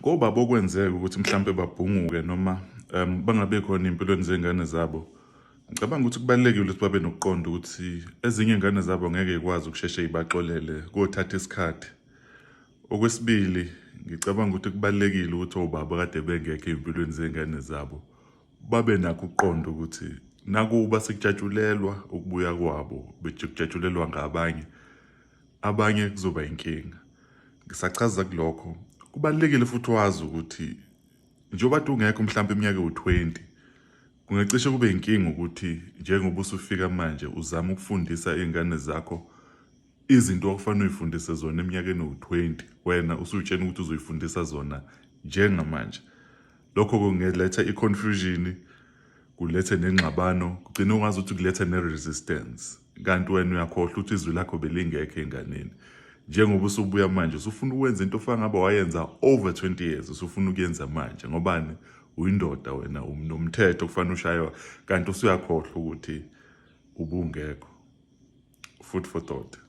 Kobaba okwenzeka ukuthi mhlampe babhunguke noma bangabe khona ey'mpilweni zey'ngane zabo, ngicabanga ukuthi kubalulekile ukuthi babe nokuqonda ukuthi ezinye iy'ngane zabo ngeke y'kwazi ukusheshe y'baxolele, kothatha isikhathi. Okwesibili, ngicabanga ukuthi kubalulekile ukuthi obaba kade bengekho ey'mpilweni zey'ngane zabo babe nakho ukuqonda ukuthi nakuba sekujatshulelwa ukubuya kwabo, kujatshulelwa ngabanye, abanye kuzoba inkinga. Ngisachaza kulokho, kubalulekile futhi wazi ukuthi njengoba kade ungekho mhlawumbe iminyaka ewu-20, kungacishe kube inkinga ukuthi njengoba usufika manje uzama ukufundisa iy'ngane zakho izinto okufanele uyifundise zona eminyakeni ewu-20, wena usuyitshena ukuthi uzoyifundisa zona njengamanje. Lokho kungeletha i-confusion, kulethe nengxabano, kugcine ungazi ukuthi kulethe ne-resistance, kanti wena uyakhohlwa ukuthi izwi lakho belingekho enganeni. Njengoba usubuya manje usufuna ukwenza into ofana ngabe wayenza over 20 years, usufuna ukuyenza manje ngobani? Uyindoda wena, unomthetho kufanele ushaywa, kanti usuyakhohlwa ukuthi ubungekho. Food for thought.